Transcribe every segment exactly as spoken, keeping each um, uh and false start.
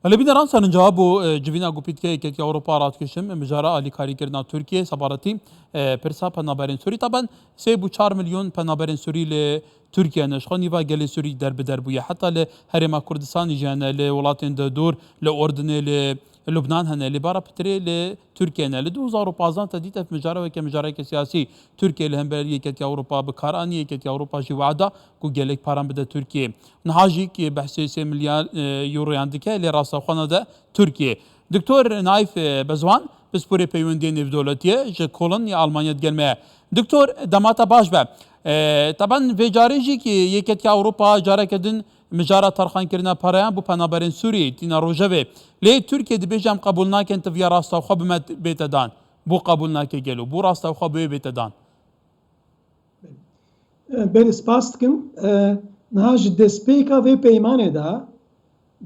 Belê bîneran, serincewa bo, e, civîna ku pîtke Yeketiya Ewropa radikişim, mijara alîkarîkirina Tirkiyê, sebaretî, e, pirsa penaberên Sûrî. Taban sê bû çar milyon penaberên Sûrî li Tirkiye ne. Ji xwe nîva gelê Sûrî derbider bûye. Heta li Herêma Kurdistanê jî hene, li welatên derdor, li Urdinê, li Lubnan hene. Lê bara pitirê li Tirkiye ne. Li du hezar û pazdeh te dît ev mijara weke mijareke siyasî Tirkiye li hember Yeketiya Ewropa bi kar anî, Yeketiya Ewropa jî wada ku gelek paran bide Tirkiye. Niha jî ki behsê sê milyar, e, euroyan dike, lê rastaxwana de Tirkiye. Doktor Naif, e, Bezwan, pisporê peywendiyê nêvdewletî ye, ji Kolon ya Almanya digel me ye. Doktor, dema te baş be. E, taban vê carê jî ki Yeketiya Ewropa careke din mijara terxankirina pereyan bo penaberên Sûriyê tîna rojevê. Lê Tirkiye dibêje em qebûl nakin tu viya rastaxwe bi me bête dan. Bo qebûl nake gelo. Bo rastaxwe bi wê bête dan. Belê, spas dikim. E, niha ji destpêka vê peymanê de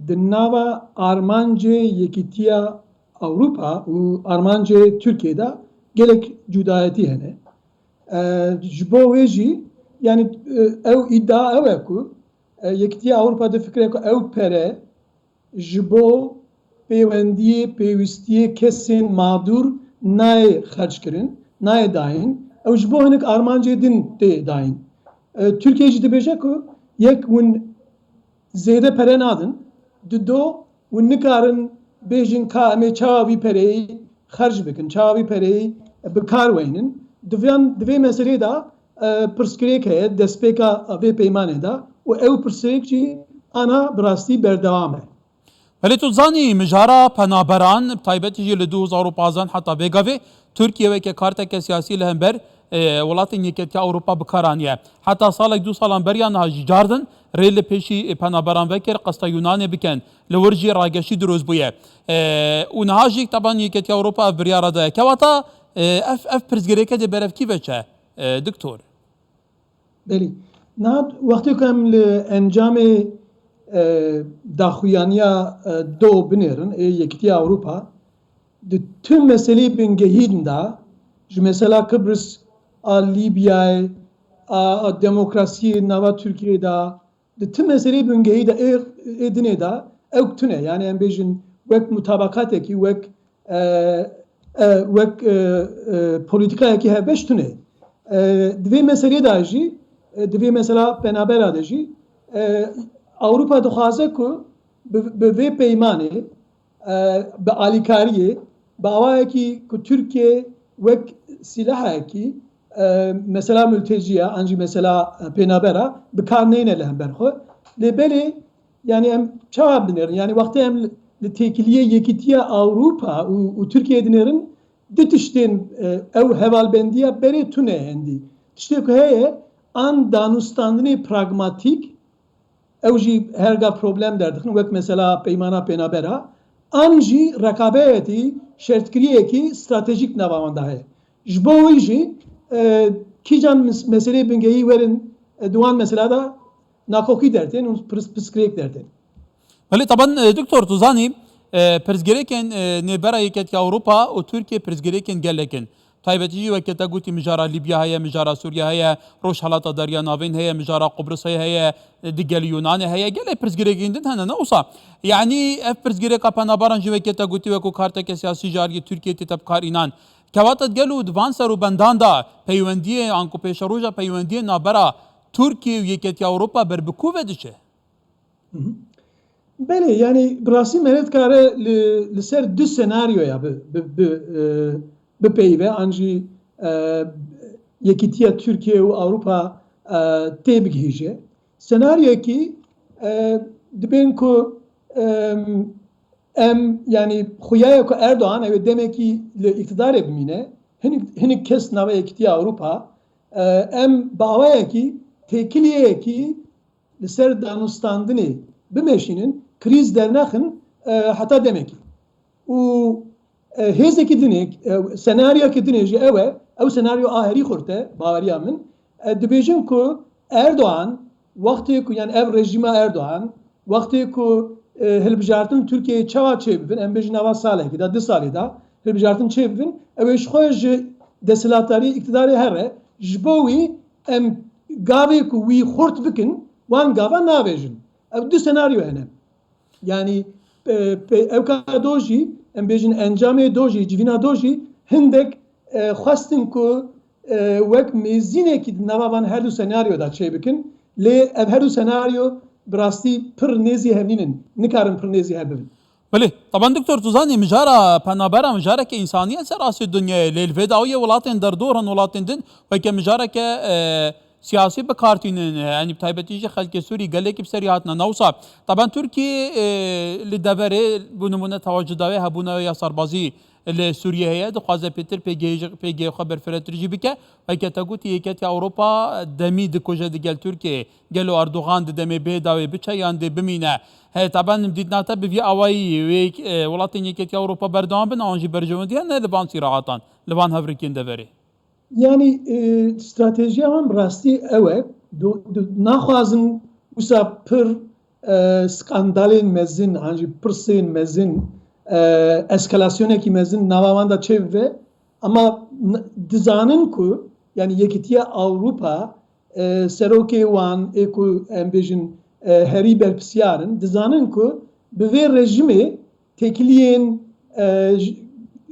di nava armancê Yekîtiya Ewropa û armancê Tirkiyê de gelek cudayetî hene. E, ji bo wê jî, yanî, e, ew îdia ew e ku, e, Yekîtiya Ewropa difikire ku ew pere ji bo pêwendiyê, pêwîstiyê kesên mağdûr nayê xerckirin, nayê dayîn. Ew ji bo hinek armancê din tê dayîn. E, Tirkiye jî dibêje ku yek hûn zêde pere nadin, dido hûn nikarin bêjin ka em ê çawa vî pereyê xerc bikin, çawa vî pereyê bi kar weynin. Di vê, di vê meselê de, e, pirsgirêk heye, destpêka vê peymanê de û ew pirsgirêk jî ana bi rastî berdewam e. Belê tu zanî, mijara penaberan, bi taybetî jî li du hezar û pazdeh heta vê gavê, Tirkiye weke karteke siyasî li hember, e, welatên Yeketiya Ewropa bi kar aniye. Heta salek du salan beriya niha jî cardin rê li pêşî, e, penaberan vekir, qesta Yunanê bikin. Li wir jî rageşî dirust bûye. E, û niha jî taban Yeketiya Ewropa ev biryara daye. Kewata, e, ev, ev pirsgirêke dê berevkî veçe, e, doktor? Belê. Niha wextê ku em li encamê, e, daxuyaniya, e, do binêrin, ê Yekîtiya Ewropa, di tu meselê bingehîn de, ji mesela Kibris a Lîbyayê, a, a demokrasiyê nava Tirkiyeyê de, di tu meselê bingehî de ê, ê dinê de ew tune. Yanî em bêjin wek mutabakatekî, wek, e, e, wek, e, e, polîtîkayekî hevbeş tune. E, di vê meselê de jî, e, di vê mesela penabera de jî, e, Ewropa dixwaze ku bi, bi vê peymanê, e, bi alîkariyê, bi awayekî ku Tirkiye wek sîlehekî, e, mesela mülteciya, an jî mesela, e, pênabera bi kar neyne li hember xwe. Lê belê, yanî em çawa binêrin? Yanî wextê em li, li têkiliyê Yekîtiya Ewropa û, û Tirkiye dinêrin, di tiştên, e, ew hevalbendiya berê tune hindî. Tiştê ku heye, an danûstandinê pragmatîk, ew jî her gav problem derdixin, wek mesela peymana pênabera, an jî rekabetî, şertkiriyekî stratejîk nava wan de heye. Ji bo wî jî, e, kîjan mes-, meselê bingehî werin, e, di wan mesela de nakokî dertên û pis-, piskirêk dertên. Belê, taban, e, doktor, tu zanî, e, pirsgirêkên, e, nêbera Yeketiya Ewropa û Tirkiye pirsgirêkên gelek in. Taybetî jî weke te gotî mijara Lîbya heye, mijara Sûriye heye, Rojhelata Derya Navîn heye, mijara Qubrisê heye, e, digel Yunanê heye. Gelek pirsgirêkên din hene, ne wisa? Yanî ev pirsgirêka penaberan jî weke te gotî wekû karteke siyasî ji aliyê Tirkiye tête bi kar înan. Kewata gelo di van serûbendan de peywendiyê anku pêşeroja peywendiyê navbera Tirkiye û Yeketiya Ewropa ber bi ku ve diçe? Hı hı. Belê, yanî bi rastî me re dikare li, li ser du senaryoya bi, bi, bi, e, bipeyive, an jî, e, yekîtiya Tirkiye û Ewropa, e, têbigihîje. Senaryoyekî, e, dibên ku, em, em, yanî xuya ye ku Erdogan ew ê demekî li îqtidarê bimîne, hinik, hinik kes nava Yekîtiya Ewropa, e, em bi awayekî têkiliyeyekî li ser danûstandinê bimeşînin, krîz dernexin, e, heta demekî. Û, e, hêzekî dinê, e, senaryokê dinê jî ew e, ew senaryo a herî xurt e, baweriya min. E, dibêjin ku Erdogan, wextê ku, yani ev rejîma Erdogan, wextê ku, e, hilbijartin Tirkiyeyê çawa çêbibin, em bêjin nava salekê de, du salê de, hilbijartin çêbibin, ew ê ji xwe ji desthilatdariyê, îktidarê here, ji bo wî em gavê ku wî xurt bikin, wan gava navêjin. Ev du senaryo hene. Yanî e, pe- ewka do jî, em bêjin encamê do jî, civîna do jî hindek e, xwestin ku e, wek mêzînekî di nava van her du senaryo de çêbikin. Lê ev her du senaryo bi rastî pir nêzî hev nînin, nikarin pir nêzî hev bibin. Belê, taban doktor, tu zanî, mijara penabera mijareke însanî ye ser asê dinyayê, lê li vê dawiyê welatên derdor hin, welatên din weke mijareke e, siyasî bi kar tînin, e, yanî bi taybetî jî xelkê Sûrî gelekî bi serî hatine. Ne wisa? Taban Tirkiye e, li deverê, bo nimûne, tewa cudawê hebûna wê ya serbazî li Sûriyê heye, dixwaze pêtir pêgehê jî, pêgehê xwe berfirehtir jî bike. Weke te gotî, Yeketiya Ewropa demî dikuje digel Tirkiyeyê. Gelo Erdogan di demê bihêda wê biçe yan dê bimîne? He, taban dîtina te bi vî awayî wê, e, welatên Yeketiya Ewropa berdewam bin, an jî berjewendî hene li van sîrahatan, li van hevrikên deverê? Yanî, e, stratejiya wan bi rastî ew e. Du- du- naxwazin wisa pir e, skandalên mezin, an jî pirsên mezin, e, eskalasyonekî mezin nava wan de çêbibe. Ama n- dizanin ku, yanî Yekîtiya Ewropa, e, serokê wan ê ku em bêjin e, herî berpirsiyar in, dizanin ku bi vê rejimê têkiliyên e, j-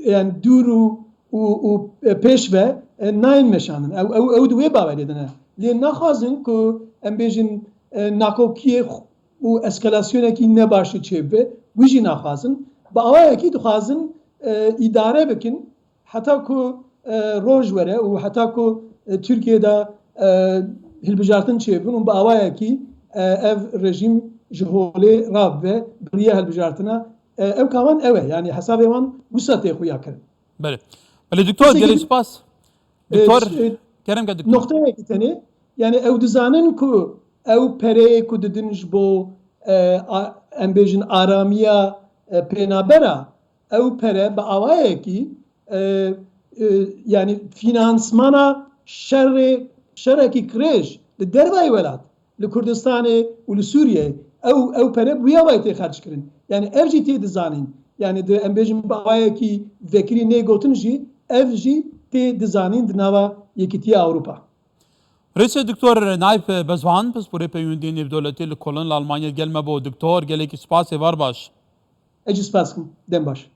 yani dûr û, û, û e, pêş ve e, nayên meşandin. Ew, ew, ew di wê bawerê de ne. Lê naxwazin ku em bêjin e, nakokiyê xu- û eskalasyonekî nebaş jî çêbibe. Wî jî naxwazin. Bi awayekî dixwazin e, îdare bikin heta ku e, roj were û heta ku e, Tirkiye de e, hilbijartin çêbin û bi awayekî e, ev rejîm ji holê rabibe, bi riya hilbijartina e, ew kavan ew e. Yani hesabê wan wisa tê xuya kirin. Belê. Belê doktor, Kesê gelek ki- spas. E, Doktor, e, kerem ke doktor. Nokteyekî tenê, yani ew dizanin ku ew pereyê ku didin ji bo e, a- em bêjin aramiya e, pênabera, ew pere bi awayekî e, e, yani finansmana şerê şerekî kirêj li dervayê welat, li Kurdistanê û li Sûriyeyê ew ew pere bi wî awayî tê xerc kirin. Yani ev jî tê dizanîn. Yani di em bêjin bi awayekî vekirî nê gotin jî, ev jî tê dizanîn di nava Yekîtiya Ewropa. Rêsê Doktor Naif Bezwan, pisporê peywendiyên nêvdewletî li Kolon li Almanya, gel me bû. Doktor, gelekî spas, êvar baş. Ez jî spas dikim. Dem baş.